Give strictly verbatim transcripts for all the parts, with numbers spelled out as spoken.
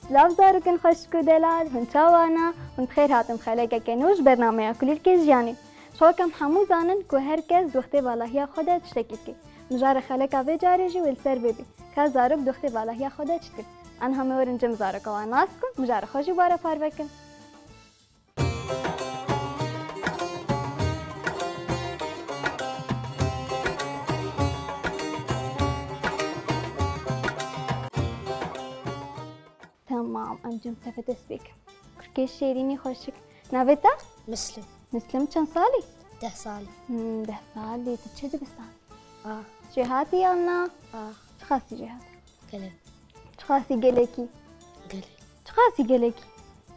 Silav zarokên xweşik û delal, hûn çawa ne? Hûn bi xêr hatin xelekeke nû ji bernameya Kulîlkê Jiyanê. Ji xwe kem hemû zanin ku her kes di wextê valahiya xwe de tiştekî dike. Mijarê xeleka vê carê jî wê li ser bê bî. Ka zarok di wextê valahiya xwe de çi dikin? Aniha me werin cem zaroka wan nas bikin, mijarê xwe jî were parve kin. Tamam, em cem te dest pê kin. Kurkê şêrînî xweşik. Navê te? Muslim. Muslim çend salî? Deh salî. Hmm, deh salî. Tu çi dibistan? Ah. Jêhatî yan na? Ah. Çiqasî jêhatî? Gelek. Çiqasî gelekî? Gelek. Çiqasî gelekî?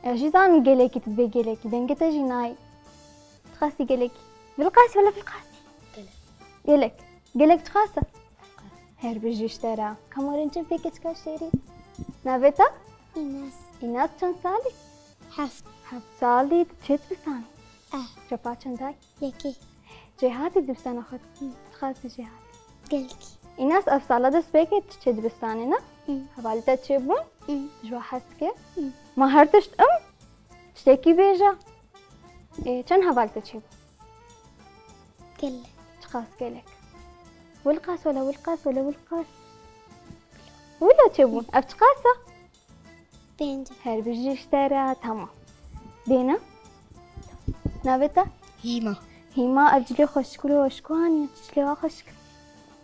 Ez jî zanim gelekî, tu dibê gelekî. Dengê te jî nayê. Çiqasî gelekî? Vilqasî wala vilqasî? Gelek. Gelek. Gelek çiqas e? Her bijî ji te re. Ka werin cem pê keçika şêrîn. Navê te? Înas. Înas çend salî? Heft. Heft salî, tu çi dibistanî? Eh. Çapa çend ay? Yekê. Jêhatî dibistana xwe? Hı. Çiqasî jêhatî? Gelkî. Înas, ev sala dest pê kir tu çi dibistanê, ne? Hı. Hevalê te çi bûn? Hı. Tu ji we hez dikî? Hı. Ma her tişt im? Tiştekî bêje. Ê, çend hevalê te çi bûn? Gelek. Çiqas gelek? Wilqas wala wilqas wala wilqas? Wilo çi bûn? Ev çiqas e? Pênc. Her bijî ji te re, tamam. Dêne? Navê te? Hîma. Hîma, ev cilê xweşik û xweşik anî, çi cilê wa xweşik.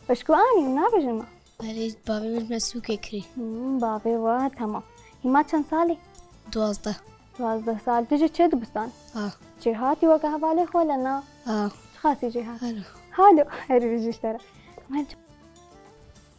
Xweşik anî, nabêjin me. Belê, bavê min ji me sûkê kirî. Hmm, bavê wa, tamam. Hîma çend salî? Duwazdeh. Duwazdeh sal. Tu jî çi dibistan? Ah. Jêhatî weke hevalê xwe le na? Ah. Çiqasî jêhatî? Halo. Halo, her bijî ji te re.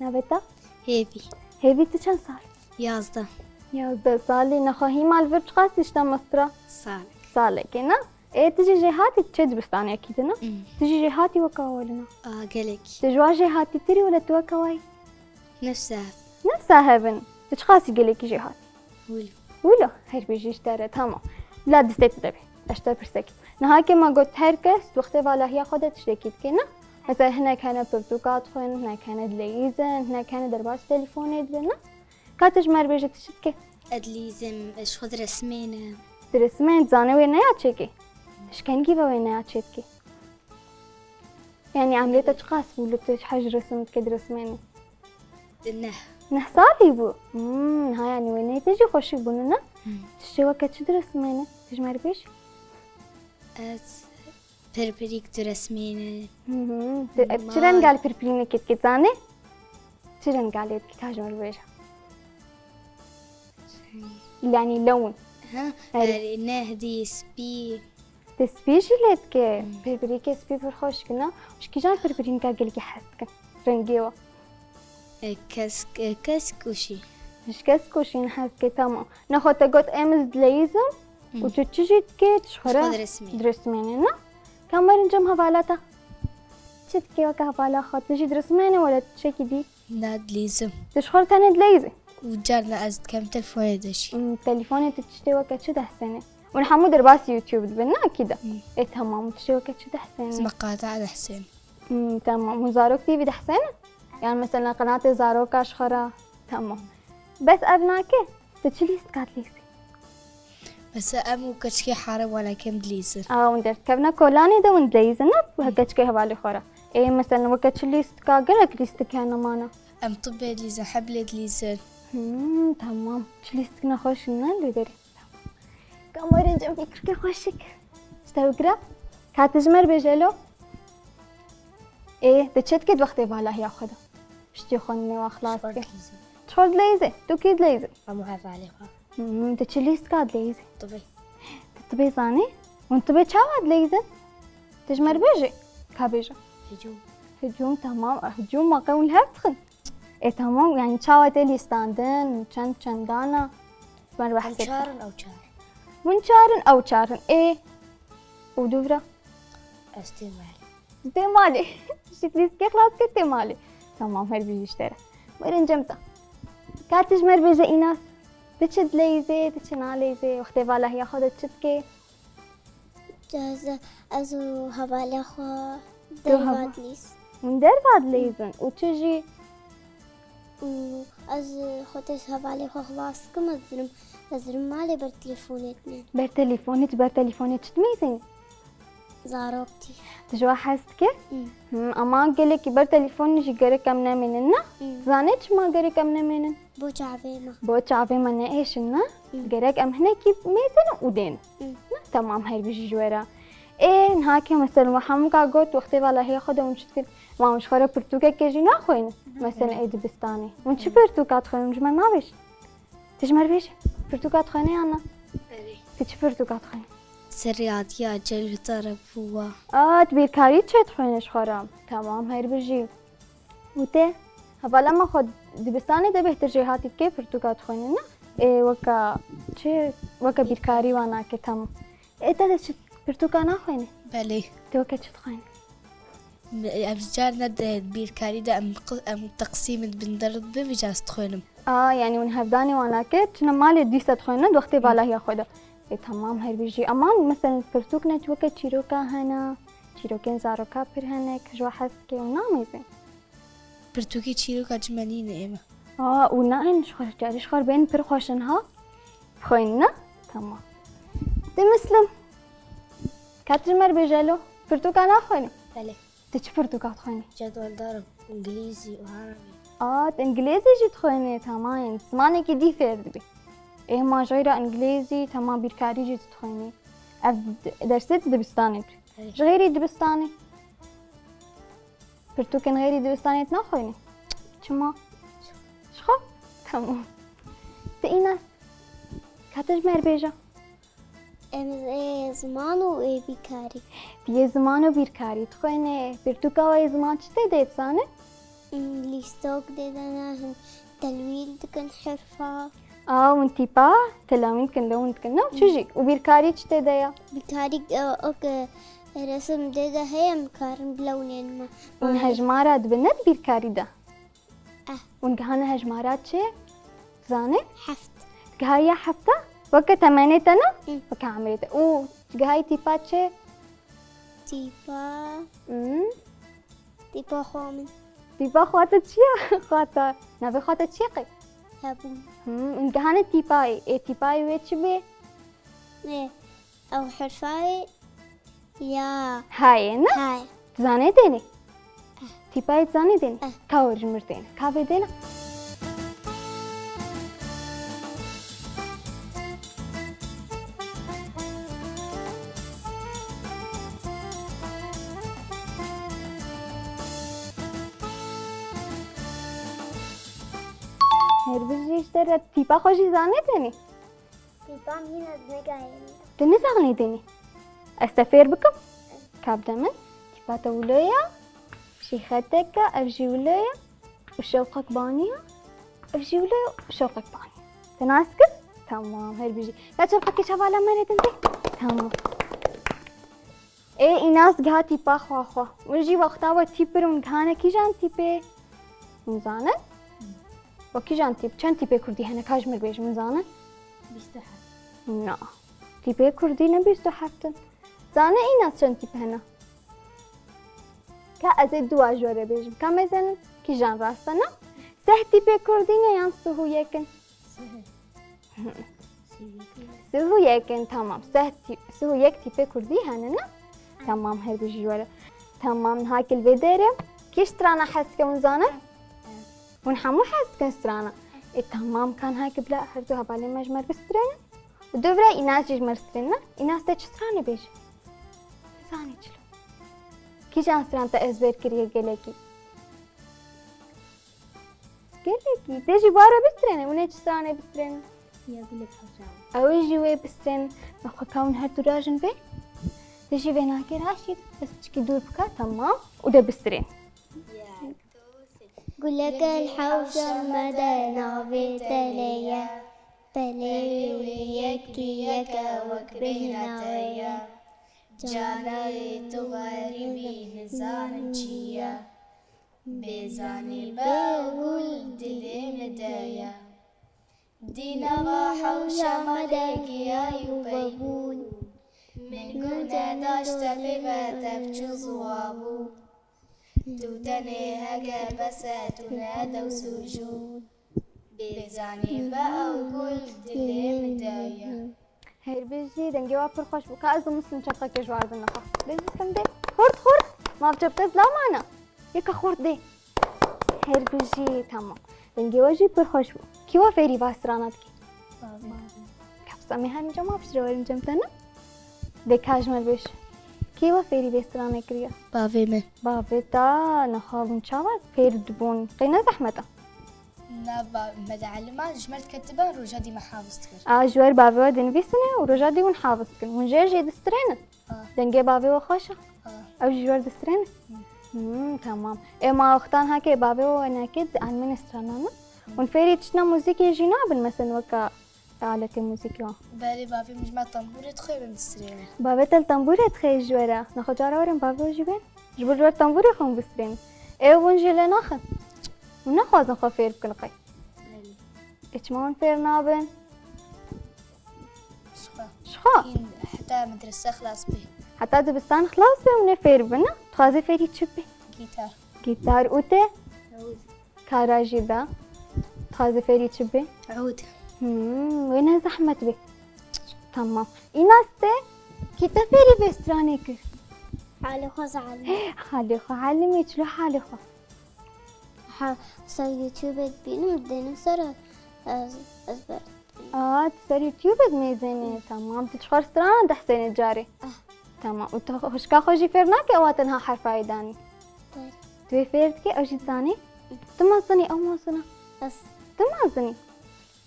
Navê te? Hêvî. Hêvî, tu çend sal? Yazdeh. Yazdeh salî. Nexwe hîma li vir çiqas tişta mestra? Salek. Salekê, ne? Ê, tu jî jêhatî, tu çi dibistanekî de, ne? Hmm. Tu jî jêhatî weka we li na? A, gelek. Tu ji wan jêhatîtirî wala tu weka wayî? Nefsa hev. Nefsa hev in. Tu çiqasî gelekî jêhatî? Wilo. Wilo? Her bijî ji te re, tamam. Bila distê tu de bê. Ez ji te pirsekî. Niha ke me got her kes di wextê valahiya xwe de tiştekî dike, ne? Mesela hinek hene pirtûka dixwin, hinek hene dileyîzin, hinek hene derbas telefonê dibin, ne? Ka tu ji me re bêje tu çi dikî? Ez dileyîzim, ez ji xwe diresmênim. Diresmên, zanê wê neya çêkê? Ji kengî ve wê neya çêdikî? Yani emrê te çiqas bû li tu ji hej resim dike diresmênî? Neh. Neh salî bû? Hmm, ha yani wê neyê te jî xweşik bûn, ne? Hmm. Tu ji weke çi diresmênî? Tu ji me re bêjî? Ez pirpirîk diresmênim. Hı hı. Tu, tu çi renga li pirpirînekê dikî, zanî? Çi renga lê dikî, ka ji me re bêje? Şey. Yani lewn. Ha, erê. Erê, nehdî, spî. Tu spî jî lê dikî. Hmm. Pirpirîkê spî pir xweş dikî, ne? Ji kîjan pirpirînka gelkî hez dikin? Rengê wa. E, kesk, e, kesk û şîn. Ji kesk û şîn hez dikî, tamam. Nexwe te got em ez dileyîzim û tu çi jî dikî, tu ji xwe re diresmênî, ne? Ka werin cem hevala te. Çi dikî weke hevala xwe? Tu jî diresmênî wala tu çekî dî? Na, dileyîzim. Tu ji xwe re tenê dileyîzî? Û carna ez dikem telefonê de jî. Hmm, telefonê tu tiştê weke çi dehsênî? Hûn hemû derbasî YouTube dibin, ne, ekîd e? Hmm. Ê, tamam, û tiştê weke çi dehsênî? Ez meqata dehsênim. Hmm, tamam. Hûn Zarok T V dehsênin? Yani mesela qenatê zaroka ji xwe re? Tamam. Bes ev nake? Tu çi lîstika dileyîzî? Mesela em û keçikê here wala kem dileyîzin. A, hûn derdikevine kolanê de hûn dileyîzin, ne? Weke keçikê hevalê xwe re. Ê, mesela weke çi lîstika? Gelek lîstik hene mana. Em tibê dileyîzin, heblê dileyîzin. Hmm, tamam. Çi lîstik nexweş in, ne, lê derê. Kamerên cem pîkrikê xweşik. Ji te bigire. Ka tu ji me re bêje lo. Ê, tu çi dikî di wextê valahiya xwe de? Piştî xwendinê we xilas dikî. Çi xwe dileyîzî? Tu kî dileyîzî? Hemû hevalê xwe. Hmm, tu çi lîstika dileyîzî? Tibê. Tu tibê zanî? Hûn tibê çawa dileyîzin? Tu ji me re bêjî. Ka bêje. Hicûm. Hicûm, tamam. Hicûm, ma qey hûn li hev dixin. E, tamam, yani çawa tê lîstandin, çend çendana? Ji me re behs kir. Hûn çar in, ew çar in. Hûn çar in, ew çar in. Ê, û dûvra? Ez tê malê. Tê malê. Ji lîstikê xilas kir, tê malê. Tamam, her bijî ji te re. Werin cem te. Ka tu ji me re bêje Înas. Tu çi dileyîzê, tu çi naleyîzê, wextê valahiya xwe de çi dikê? Ez, ez û hevalê xwe derva dilîz. Hûn derva dileyîzin û çi jî? û ez xwe tê ji hevalê xwe xilas dikim, ez dirim, ez dirim malê ber telefonê dinê. Ber telefonê, tu ber telefonê çi dimêzînî? Zarok tî. Tu ji we hez dikî? Hmm. Hmm, ama gelekî ber telefonê jî gerek em nemênin, ne? Hmm. Zanê çima gerek em nemênin? Bo çavê me. Bo çavê me neêşin, ne? Hmm. Gerek em hinekî mêzin û dên. Hmm. Ne? Temam, her bijî ji we re. Ê, niha ke mesela me hemûka got, wextê valahiya xwe de hûn çi dikin? Ma hûn ji xwe re pirtûkekê jî naxwînin? Hmm. Mesela ê dibistanê. Hûn çi pirtûka dixwînin? Ji me nabêjin. Tu ji me re bêje. Pirtûka dixwînî yan na? Erê. Tu çi pirtûka dixwînî? Seriyatiya Celil Tarabûwa. Aa, tu bîrkarî çê dixwînî ji xwe re? Temam, her bijî. Û te? Hevala me xwe dibistanê de bêhtir jêhatî dike, pirtûka dixwînî, ne? Ê, weke çi? Weke bîrkarî wan nake, temam. Ê, te de çi pirtûka naxwînî? Belê. Tu weke çi dixwînî? Ev car ne di bîrkarî de em qi- em teqsîm dibin der dibin vî car ez dixwînim. A, yanî hûn hevdanê wan nake, çine malê dîsa dixwînin, di wextê valahiya xwe de. Ê, temam, her bijî. Eman, mesela, pirtûk ne weke çîroka hene, çîrokên zaroka pir hene, ke ji we hez dike û namêzin. Pirtûkê çîroka çi me nîne ême. A, û ne in ji xwe, carî ji xwe bên pir xweş in ha. Bixwînin, ne? Temam. Ti Muslim. Ka tu ji me re bêje lo, pirtûka naxwînî? Belê. Tu çi pirtûka dixwînî? Cedweldar, îngilîzî û herabî. A, tu îngilîzî jî dixwînî, temam, yên zimanekî dî fêr dibî. Ê, ma jayra îngilîzî, temam, bîrkarî jî tu dixwînî. Ev d- dersê di dibistanê tu. Erê. Ji xêrî dibistanê. Pirtûkên xêrî dibistanê tu naxwînî? Çima? Ji xwe? Temam. Tu Înas, ka tu ji me re bêje. Em ê ziman û ê bîrkarî. Tu yê ziman û bîrkarî dixwînî. Pirtûka we yê ziman çi tê de, dizanî? Lîstok dê de ne, hin telwîn dikin herfa. A, hûn tîpa telawîn dikin, lewin dikin, ne? Çi jî? Û bîrkarî çi tê de ya? Bîrkarî, e, ok, e, resim dê de heye, em karin bilewnên me. Hûn hejmara dibin, ne, di bîrkarî de? Eh. Hûn gihane hejmara çi? Zanê? Heft. Gihaye hefta? Weke temenê te, ne? Hı. Weke emrê te. Û gihaye tîpa çi? Tîpa, Hmm. tîpa xwe min. Tîpa xwe te çi ya? Xwe te. Navê xwe te çi ye qey? Hebûn. Hmm. Hûn gihane tîpayê. Ê, tîpayê wê çi bê? Ê, ew herfayê ya. Hayê, ne? Hay. Zanê dênê? Tîpayê zanê dênê? Eh. Ka wir ji mir dêne. Ka vê dêne? Her bijî ji te re tîpa xwe jî zanê dênê? Tîpa min ez negayê. Tu nizanî dênî? Ez te fêr bikim. Ka bide min. Tîpa te wilo ya. Şîxetek e, ev jî wilo ye. Û şewqek banî ye. Ev jî wilo ye û şewqek banî ye. Te nas kir? Tamam, her bijî. Ya çewqekê çavala me re din tê. Tamam. Ê, Înas giha tîpa xwe xwe. Hûn jî wexta we tîp bir hûn gihane kîjan tîpê? Hûn zanin? We kîjan tîp? Çend tîpê kurdî hene? Ka ji mir bêjin, hûn zanin? Bîst û heft. Na. Tîpê kurdî ne bîst û heft in. Zane Înas çend tîp hene? Ka ez ê dua ji we re bêjim. Ka mezenin? Kîjan rast e, na? Seh tîpê kurdî ne yan sih û yek in? Sih û yek in, tamam. Seh tî-, sih û yek tîpê kurdî hene, ne? Tamam, her bijî ji we re. Tamam, niha ki li vê derê. Kî strana hez dike, hûn zanin? Hûn hemû hez dikin strana. Ê, tamam, ka niha ki bila her du hevalên me ji me re bistrênin. Û dû vira Înas jî ji me re strêne. Înas, te çi stranê bêje? Zanî çilo. Kîjan stran te ezber kiriye gelekî? Gelekî. Te jî bara bistrêne. Hûn ê çi stranê bistrênin? Ya gulek hewşam. Ew ê jî wê bistrênin. Nexwe ka hûn her du rajin bê? Te jî vê nakê raşî. Ez çikî dûr bika. Tamam. Û de bistrên. Guleke li hewşa me de navê Tele ye. Telê wê yekî yek e wek bêhna wê ye. Canê tu xerîbî nizanin çi ye. Bêzanî be gul dilê min de ye. Di nava hewşa me de giyayî û pey bûn. Min gun nedaşte pê ve tevçiz û abû. Tu tenê hege bes e, tu ne dews û jû. Bêzanî be ew gul dilê min de ye. Her bijî, dengê we pir xweş bû. Ka ez û Muslim çepqekê ji we re bin nixwe. Dê Muslim dê. Xurt, xurt. Ma bi çepqe zilav mane. Yeka xurt dê. Her bijî, tamam. Dengê we jî pir xweş bû. Kî we fêrî va strana dikî? Bavê. Kapsa me hemî cem piştre werin cem te ne? De ka ji me bêj. Kî we fêrî vê stranê kiriye? Bavê min. Bavê ta niha hûn çawa fêr dibûn? Qey ne zehmet e? Na ba, me dielima, ji me diketibe, roja dî me hafiz dikir. A, ji wer bavê we dinivîsine û roja dî hûn hafiz dikin. Hûn jê jê distrênin? A. Dengê bavê we xweş e? A. Ew jî ji wer distrêne? Hmm, tamam. Ê ma wextan heke bavê we wenekê di elmên stranan e? Hûn fêrî tiştna muzîkê jî nabin, mesela weka aletê muzîkê wan? Belê, bavê min ji me tembûrê dixwê, min distrêne. Bavê te li tembûrê dixwê ji we re? Nexwe cara werin bavê we jî bên. Ji bo ji wer tembûrê xwe hûn bistrênin. Ê hûn jê lê naxin? Hûn naxwazin xwe fêr bikin qey? Belê. Ê çima hûn fêr nabin? Ji xwe. Ji xwe? Hîn heta medrese xilas bê. Heta dibistan xilas be hûn ê fêr bin, ne? Dixwazî fêrî çi bibî? Gîtar. Gîtar û te? Ewd. Kara jî da. Dixwazî fêrî çi bibî? Ewd. Hmm, wê ne zehmet bê. Tamam. Înas te? Kî te fêrî vê stranê kir? Halê xwe zalim. Halê xwe halimê, çilo halê xwe? Ha, ser YouTube dibînim, dênim ser ez, ez ber. A, tu ser YouTube dimêzênî. Tamam, tu çixar strana dihsênî carê? Ah. Tamam, û tu xwişka xwe jî fêr nakî ewa tenha herfayê danî? Ber. Tu yê fêr dikî, ew jî dizanî? Tu mezin î, ew mezin e? Ez. Tu mezin î?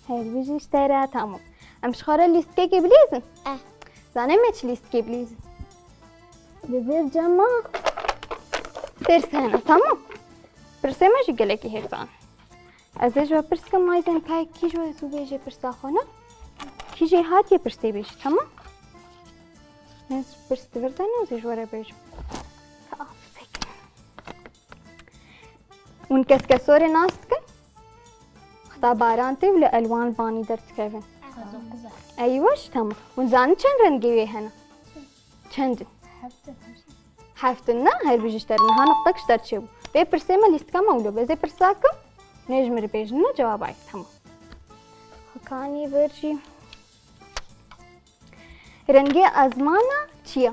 Her bijî ji te re, tamam. Em ji xwe re lîstikekê bilîzin? Eh. Zanê me çi lîstikê bilîzin? Li vê cema pirs hene, tamam. Pirsê me jî gelekî hêsan. Ez ê ji we pirs kim, mayzên pey kî ji we zû bêjê pirsa xwe, ne? Kî jê hatiye pirsê bêjî, tamam? Ez pirs di vir de ne, ez ê ji we re bêjim. Hûn keskesorê nas dikin? Wexta baran tê û li elwan banî derdikevin. Qezo qizar. Eywa, ji tamam. Hûn zanin çend rengê wê hene? Çend in? Heft in. Heft in, ne? Her bijî ji te re. Niha noqtek ji te re çêbû. Vê pirsê me lîstika me wilo be. Ez ê pirsa kim? Nê ji min re bêjin, ne cewaba ye. Tamam. Xwekanî vir jî. Rengê ezmana çi ye?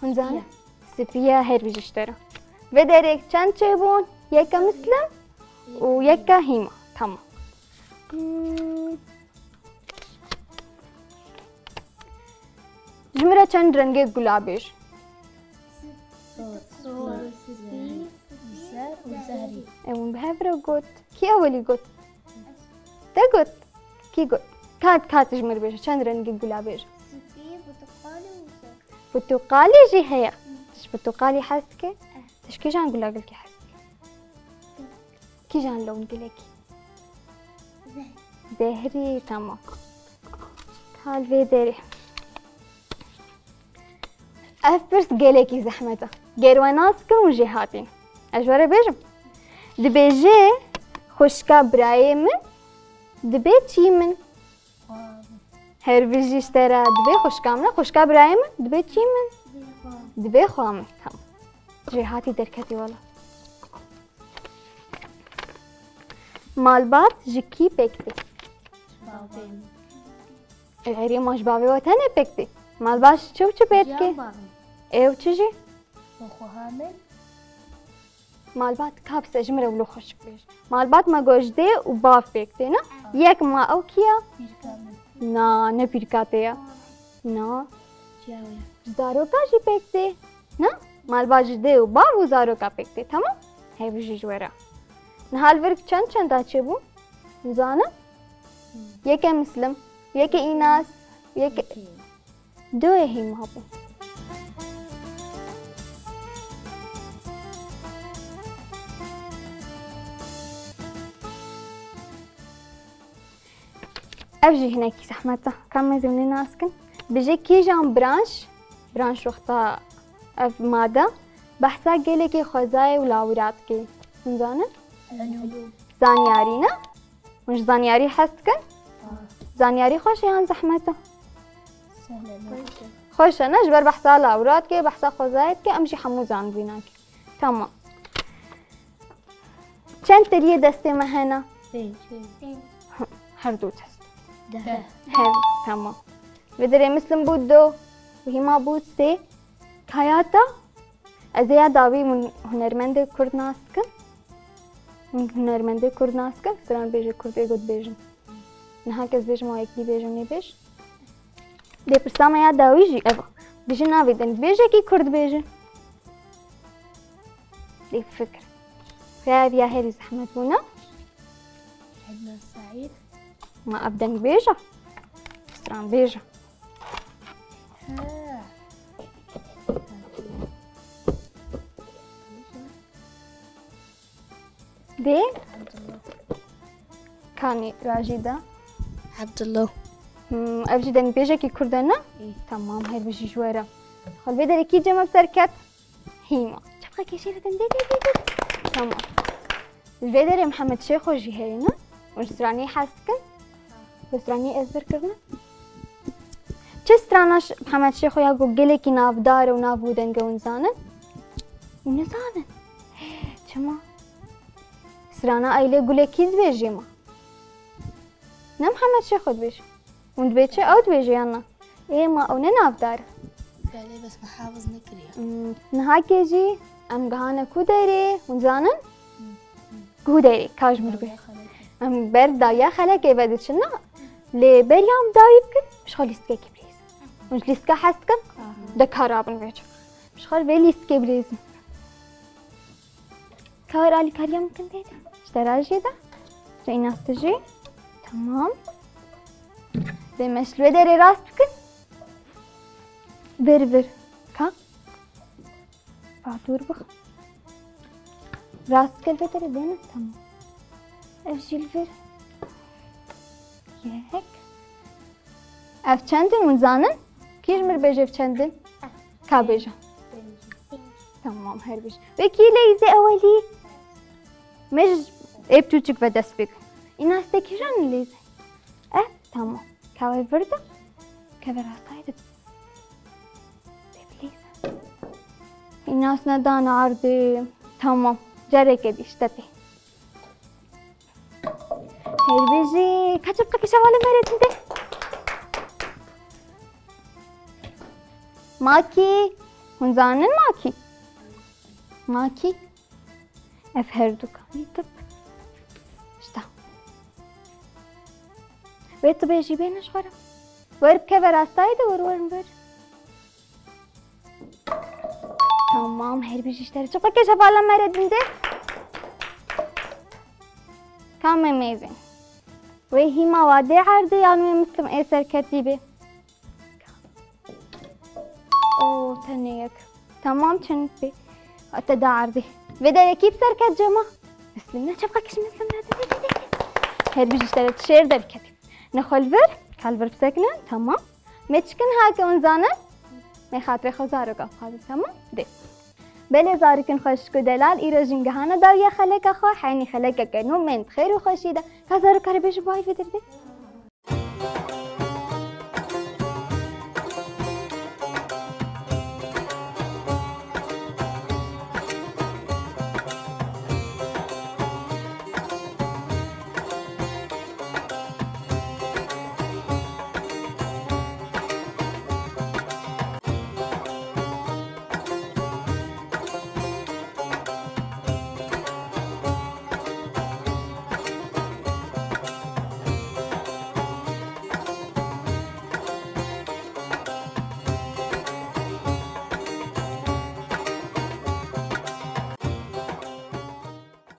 Hûn zanin? Spî ye. Spî ye, her bijî ji te re. Vê derê çend çêbûn? Yeke Muslim û yeke Hîma. Tamam. Hmm. Ji min re çend rengê gula bêj. Sor, spî, ser û zehrî. E, hûn bi hev re got. Kî ewilî got? Te got? Kî got? Kat, kat ji min re bêje. Çend rengî gula bêje? Spî, porteqalî û sor. Porteqalî jî heye. Tu ji porteqalî hez dike? Eh. Tu ji kîjan gula gilkî hez dike? Kîjan lewn gilekî? Zehrî. Zehrî, tamam. Hal vê derê. Ev pirs gelekî zehmet e. Ger we nas kin û jê hatîn. Ez ji we re bêjim. Dibêje xwişka birayê min dibe çî min. Her bijî ji te re dibe xwişka min e. Xwişka birayê min dibe çî min. Dibe xwe min. Tamam. Jê hatî derketî wela. Malbat ji kî pêk tê? Bavê min. Erê, ma ji bavê we tenê pêk tê. Malbat ji çi û çi pêk tê? Jiyan bavê min. Ew çi jî? Bo xweha min. Malbat, ka bise ji min re wilo xweşik bêj. Malbat me got ji dê û bav pêk tê, ne? Ah. Yek ma ew kî ye? Pîrka min. Na, ne pîrka te ye. Ah. Na. Çiya wê? Ji zaroka jî pêk tê. Ne? Malbat ji dê û bav û zaroka pêk tê. Tamam? Hevî jî ji we re. Niha li vir çend çenda çêbû? Nizanim? Hmm. Yeke Muslim, yeke Înas, yeke... Yeke. Duê Hîma bû. Ev jî hinekî zehmet e. Ka em ê zimnê nas kin. Bi jê kîjan branş, branş wexta ev made, behsa gelekî xwezayê û lawira dike. Hûn zanin? Elûm. Zanyarî ne? Hûn ji zanyarî hez dikin? Ah. Zanyarî xweş e yan zehmet e? Sehl e. Xweş e. Xweş e, ne? Ji ber behsa lawira dike, behsa xwezayê dike, em jî hemû zanibî nakin. Tamam. Çend teliyê destê me hene? Pênc. Her du dest. Deh. Her, tamam. Vê derê Muslim bû du, û Hîma bû sê. Kayata, ez ê ya dawî hûn hunermendê kurd nas dikim. Hûn hunermendê kurd nas dikim, stran bêje kurd ê got bêjin. Niha kes bêjim û yekî bêjim nê bêj. Dê pirsa me ya dawî jî ev. Bijin navê deng bêjekî kurd bêjin. Dê fikir. Xuya ev ya herî zehmet bûna. Ednan Saîd. Ma ev deng bêja. Stran bêja. Ha. Dê? Kanî rajî de? Abdullah. Hmm, ev jî dengbêjekî kurd e ne? Î. Tamam, her bijî ji we re. Xwe li vê derê kî cem ev ser ket? Hîma. Çapka kêşê re din, dê, dê, dê, dê. Tamam. Li vê derê Mihemed Şêxo jî heye ne? Hûn stranî hez dikin? Bi stranî ezber kirine? Çi strana ş-, Mihemed Şêxo ya ku gelekî navdar e û nav û deng e hûn zanin? Hûn nizanin. Çima? Strana Eylê Gulekî dibêjê ma. Ne Mihemed Şêxo dibêje. Hûn dibê çi? Ew dibêje yan na? Ê ma ew ne navdar e. Belê, bes me hafiz nekiriye. Hmm, niha kê jî em gihane ku derê, hûn zanin? Ku derê, ka ji min re bê. Em ber dawiya xelekê ve diçin na. Lê beriya em dawî bikin, ji xwe lîstikekî bilîzin. Hûn ji lîstika hez dikin? De ka rabin vê çi. Ji xwe vê lîstikê bilîzin. Ka alîkariya min kin tê de. Ji te re jî de. Ji Înas te jî. Tamam. Dê me ji vê derê rast bikin. Vir vir. Ka. Ba dûr bix. Rast kir vê derê dê ne? Tamam. Ev jî li vir. Yek. Ev çend in hûn zanin? Kî ji min re bêje ev çend in? Ka bêje. Tamam, her bijî. Wekî leyzê ewelî. Me ji ê piçûçik ve dest pê kir. Înas te kîjan leyzê? Eh, tamam. Ka wê vir de. Keve rastayê de. Bê bileyze. Înas nedane erdê. Tamam. Careke dî işte tê. Her bijî. Ka çapka kêşe vala me re din de. Makî. Hûn zanin makî? Makî. Ev her du kanî tip. İşte. Wê tu bêjî bêne ji xwe re. Wer bikeve rastayê de wer werin vir. Tamam, her bijî ji te re. Çiqo kêşe vala me re din de. Tam amazing. Wê hîma wa dê erdê yan wê Muslim ê serketî bê? O, tenê yek. Tamam, çend bê? Te da erdê. Vê de yekî bi serket cema. Muslim ne çapka kişî Muslim ne de. Her bijî ji te re şêr derbiketî. Ne xwe li vir, ka li vir bisekine, tamam. Me çikin hake hûn zanin? Me xatirê xwe zaroka bixwazin, tamam? Dê. Belê zarokên xweşik û delal, îro jî em gihane dawiya xeleka xwe, heynî xelekeke nû, me yên di xêr û xweşî de. Ka zaroka re bêje bay vê dir dê.